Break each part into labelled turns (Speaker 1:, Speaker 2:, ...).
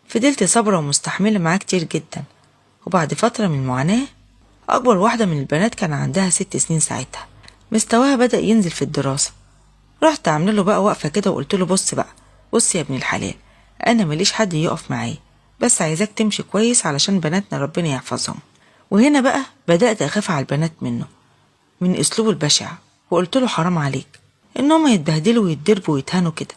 Speaker 1: فضلت صابرة ومستحملة معاه كتير جدا. وبعد فترة من المعاناة، أكبر واحدة من البنات كان عندها 6 سنين ساعتها، مستواها بدأ ينزل في الدراسة. رحت عامله له بقى وقفة كده وقلت له بص بقى، بص يا ابن الحلال، أنا ماليش حد يقف معايا، بس عايزاك تمشي كويس علشان بناتنا ربنا يحفظهم. وهنا بقى بدأت أخاف على البنات منه، من أسلوبه البشع، وقلت له حرام عليك إن هما يتبهدلوا ويتضربوا ويتهانوا كده،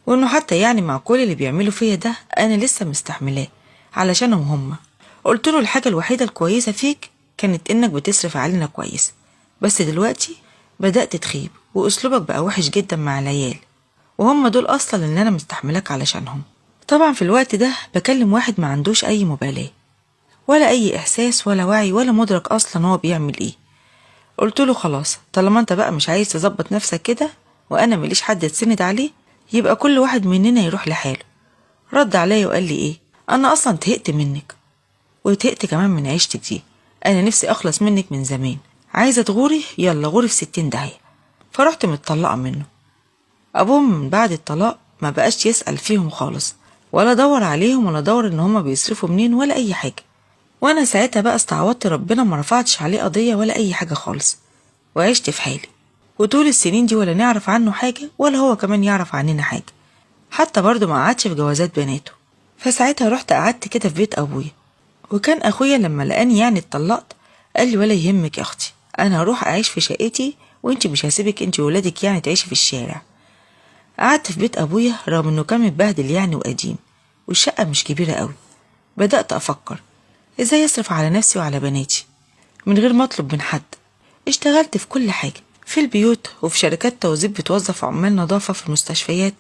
Speaker 1: وإنه حتى يعني مع كل اللي بيعملوا فيا ده أنا لسه مستحملاه علشانهم هما. قلت له الحاجة الوحيدة الكويسة فيك كانت إنك بتصرف علينا كويس، بس دلوقتي بدأت تخيب وأسلوبك بقى وحش جدا مع العيال، وهم دول أصلا اللي أنا مستحملاك علشانهم. طبعا في الوقت ده بكلم واحد ما عندوش أي مبالاة ولا أي إحساس ولا وعي ولا مدرك أصلا هو بيعمل إيه. قلت له خلاص، طالما أنت بقى مش عايز تظبط نفسك كده وأنا ماليش حد تسند عليه، يبقى كل واحد مننا يروح لحاله. رد عليا وقال لي إيه، أنا أصلا تهقت منك وتهقت كمان من عيشتك دي، أنا نفسي أخلص منك من زمان، عايزة تغوري يلا غوري في 60 داهية. فرحت متطلقة منه. أبوهم من بعد الطلاق ما بقاش يسأل فيهم خالص، ولا دور عليهم ولا دور إن هما بيصرفوا منين ولا أي حاجة. وأنا ساعتها بقى استعوضت ربنا، ما رفعتش عليه قضية ولا أي حاجة خالص، وعشت في حالي. وطول السنين دي ولا نعرف عنه حاجة ولا هو كمان يعرف عننا حاجة، حتى برضه ما قعدش في جوازات بناته. فساعتها رحت قعدت كده في بيت أبويا، وكان أخويا لما لقاني يعني اتطلقت قال لي ولا يهمك يا أختي، أنا هروح أعيش في شقتي وإنتي مش هسيبك إنتي وولادك يعني تعيشي في الشارع. قعدت في بيت أبويا رغم إنه كان متبهدل يعني وقديم، والشقة مش كبيرة قوي. بدأت أفكر إزاي أصرف على نفسي وعلى بناتي من غير ما أطلب من حد. اشتغلت في كل حاجة، في البيوت وفي شركات توظيف بتوظف عمال نظافة في المستشفيات.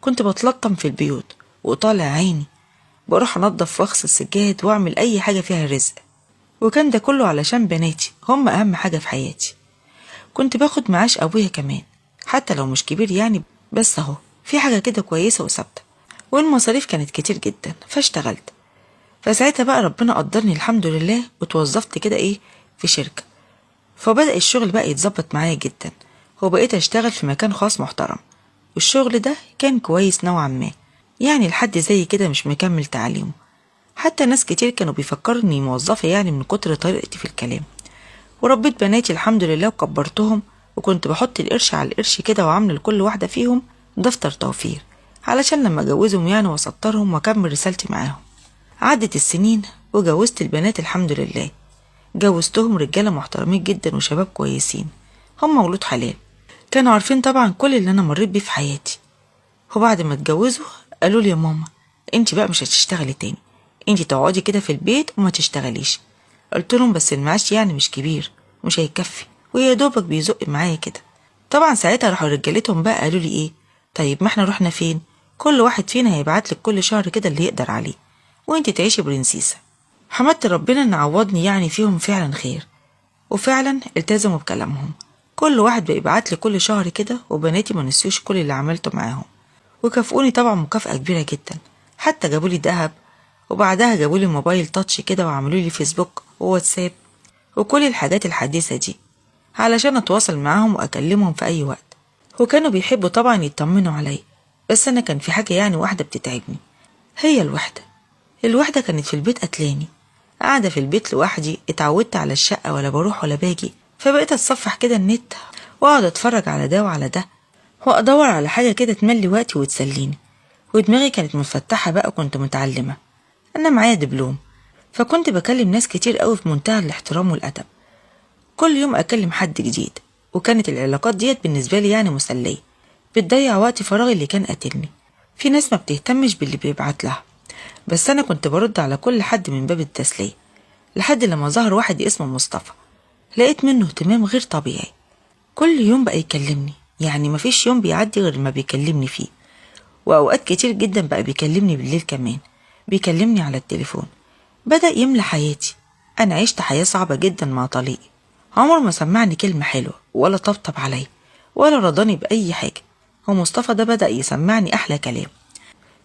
Speaker 1: كنت بتلطم في البيوت وطالع عيني، بروح أنظف وأغسل سجاد وأعمل أي حاجة فيها رزق، وكان ده كله علشان بناتي هم أهم حاجة في حياتي. كنت باخد معاش أبويا كمان حتى لو مش كبير يعني، بس أهو في حاجة كده كويسة وثابتة، والمصاريف كانت كتير جدا فاشتغلت. فساعتها بقى ربنا قدرني الحمد لله وتوظفت كده إيه في شركة، فبدأ الشغل بقى يتظبط معايا جدا، وبقيت أشتغل في مكان خاص محترم، والشغل ده كان كويس نوعا ما يعني لحد زي كده مش مكمل تعليمه. حتى ناس كتير كانوا بيفكروا اني موظفة يعني من كتر طريقتي في الكلام. وربيت بناتي الحمد لله وكبرتهم، وكنت بحط القرش على القرش كده وعامله لكل واحدة فيهم دفتر توفير علشان لما اجوزهم يعني واسطرهم واكمل رسالتي معاهم. عدت السنين وجوزت البنات الحمد لله، جوزتهم رجالة محترمين جدا وشباب كويسين، هم ولاد حلال، كانوا عارفين طبعا كل اللي انا مريت بيه في حياتي. وبعد ما اتجوزوا قالوا لي يا ماما انت بقى مش هتشتغلي تاني، انت تقعدي كده في البيت وما تشتغليش. قلت لهم بس المعاش يعني مش كبير مش هيكفي، ويا دوبك بيزق معايا كده. طبعا ساعتها راحوا رجالتهم بقى قالوا لي ايه، طيب ما احنا رحنا فين، كل واحد فينا هيبعت لك كل شهر كده اللي يقدر عليه وانت تعيشي برنسيسة. حمدت ربنا ان عوضني يعني فيهم فعلا خير، وفعلا التزموا بكلامهم، كل واحد بيبعت لي كل شهر كده، وبناتي ما نسيوش كل اللي عملته معاهم، وكافئوني طبعا مكافأة كبيرة جدا، حتى جابوا لي ذهب، وبعدها جابوا لي موبايل تاتش كده وعملوا لي فيسبوك وواتساب وكل الحاجات الحديثة دي علشان اتواصل معاهم واكلمهم في اي وقت. وكانوا بيحبوا طبعا يطمنوا عليا، بس انا كان في حاجة يعني واحدة بتتعبني، هي الوحدة. الوحدة كانت في البيت قتلاني، قاعدة في البيت لوحدي، اتعودت على الشقة ولا بروح ولا باجي، فبقيت اتصفح كده النت واقعد اتفرج على ده وعلى ده، وادور على حاجة كده تملي وقتي وتسليني. ودماغي كانت مفتحة بقى، وكنت متعلمة، أنا معايا دبلوم، فكنت بكلم ناس كتير قوي في منتهى الاحترام والأدب، كل يوم أكلم حد جديد، وكانت العلاقات ديت بالنسبة لي يعني مسلية، بتضيع وقت فراغي اللي كان قاتلني. في ناس ما بتهتمش باللي بيبعت لها، بس أنا كنت برد على كل حد من باب التسلية، لحد لما ظهر واحد اسمه مصطفى، لقيت منه اهتمام غير طبيعي، كل يوم بقى يكلمني، يعني مفيش يوم بيعدي غير ما بيكلمني فيه، وأوقات كتير جدا بقى بيكلمني بالليل كمان، بيكلمني على التليفون. بدأ يملى حياتي. أنا عشت حياة صعبة جدا مع طليقي، عمر ما سمعني كلمة حلوة ولا طبطب عليا ولا رضاني بأي حاجة. هو مصطفى ده بدأ يسمعني أحلى كلام،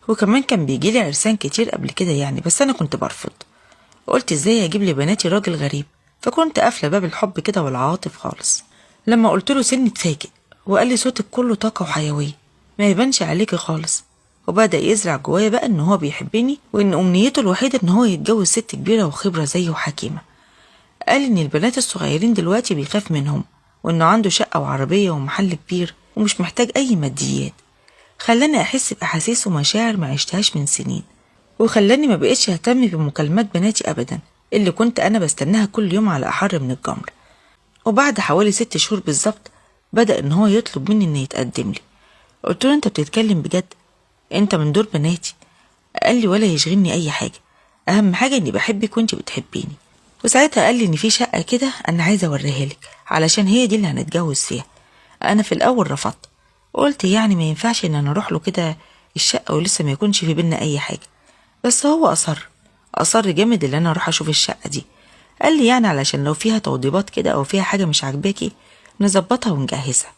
Speaker 1: وكمان كان بيجيلي عرسان كتير قبل كده يعني، بس أنا كنت برفض، قلت إزاي أجيب لبناتي راجل غريب، فكنت قافلة باب الحب كده والعواطف خالص. لما قلت له سني اتفاجئ وقال لي صوتك كله طاقة وحيوية ما يبانش عليكي خالص. وبدأ يزرع جوايا بقى إن هو بيحبني، وإن أمنيته الوحيدة إن هو يتجوز ست كبيرة وخبرة زيه وحكيمة. قال إن البنات الصغيرين دلوقتي بيخاف منهم، وإنه عنده شقة وعربية ومحل كبير ومش محتاج أي ماديات. خلاني أحس بأحاسيس ومشاعر ما عشتهاش من سنين، وخلاني ما بقتش أهتم بمكالمات بناتي أبدا اللي كنت أنا بستناها كل يوم على أحر من الجمر. وبعد حوالي 6 شهور بالظبط بدأ إن هو يطلب مني إن يتقدم لي. قلت له أنت بتتكلم بجد؟ أنت من دور بناتي؟ قال لي ولا يشغلني أي حاجة، أهم حاجة إني بحبك وإنتي بتحبيني. وساعتها قال لي إن في شقة كده أنا عايزة أوريها لك علشان هي دي اللي هنتجوز فيها. أنا في الأول رفضت، قلت يعني ما ينفعش إن أنا أروح له كده الشقة ولسه ما يكونش في بينا أي حاجة، بس هو أصر جامد إن أنا أروح أشوف الشقة دي. قال لي يعني علشان لو فيها توضيبات كده أو فيها حاجة مش عاجباكي نظبطها ونجهزها،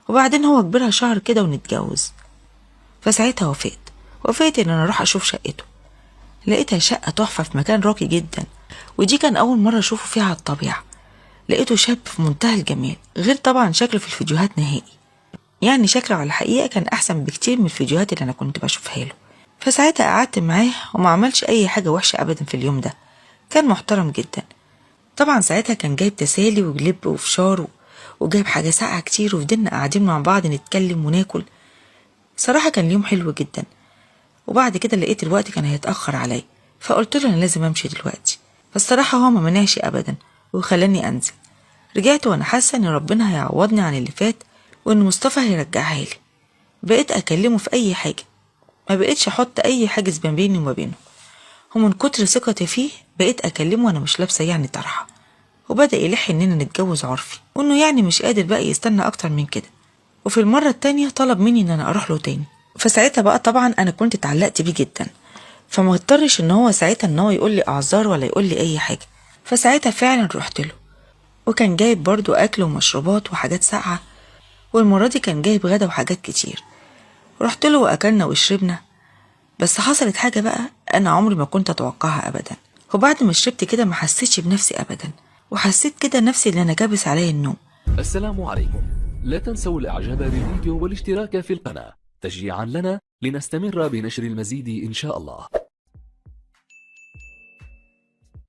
Speaker 1: وبعدين هو كبرها شهر كده ونتجوز. فساعتها وافقت إن أنا أروح أشوف شقته. لقيتها شقة تحفة في مكان راقي جدا، ودي كان أول مرة أشوفه فيها على الطبيعة. لقيته شاب في منتهى الجمال، غير طبعا شكله في الفيديوهات نهائي، يعني شكله على الحقيقة كان أحسن بكتير من الفيديوهات اللي أنا كنت بشوفها له. فساعتها قعدت معاه وما عملش أي حاجة وحشة أبدا في اليوم ده، كان محترم جدا. طبعا ساعتها كان جايب تسالي وجلب وفشار وجايب حاجة ساقعة كتير، وفضلنا قاعدين مع بعض نتكلم وناكل. صراحة كان اليوم حلو جدا. وبعد كده لقيت الوقت كان هيتأخر عليا، فقلت له أنا لازم أمشي دلوقتي. فالصراحة هو ما منعش أبدا وخلاني أنزل. رجعت وأنا حاسة إن ربنا هيعوضني عن اللي فات وإن مصطفى هيرجعها لي. بقيت أكلمه في أي حاجة، ما بقيتش أحط أي حاجز ما بيني وما بينه، ومن كتر ثقتي فيه بقيت أكلمه وأنا مش لابسة يعني طرحة. وبدأ يلح إننا نتجوز عرفي، وإنه يعني مش قادر بقى يستنى أكتر من كده. وفي المرة التانية طلب مني إن أنا أروح له تاني. فساعتها بقى طبعا أنا كنت اتعلقت بيه جدا، فما اضطرش إن هو ساعتها إن هو يقول لي أعذار ولا يقول لي أي حاجة. فساعتها فعلا رحت له، وكان جايب برضو أكل ومشروبات وحاجات ساقعة، والمرة دي كان جايب غدا وحاجات كتير. رحت له وأكلنا وشربنا، بس حصلت حاجة بقى أنا عمري ما كنت أتوقعها أبدا. وبعد ما شربت كده ما حسيتش بنفسي أبدا، وحسيت كده نفسي اللي أنا كابس عليا النوم.
Speaker 2: السلام عليكم، لا تنسوا الإعجاب بالفيديو والاشتراك في القناة تشجيعا لنا لنستمر بنشر المزيد إن شاء الله.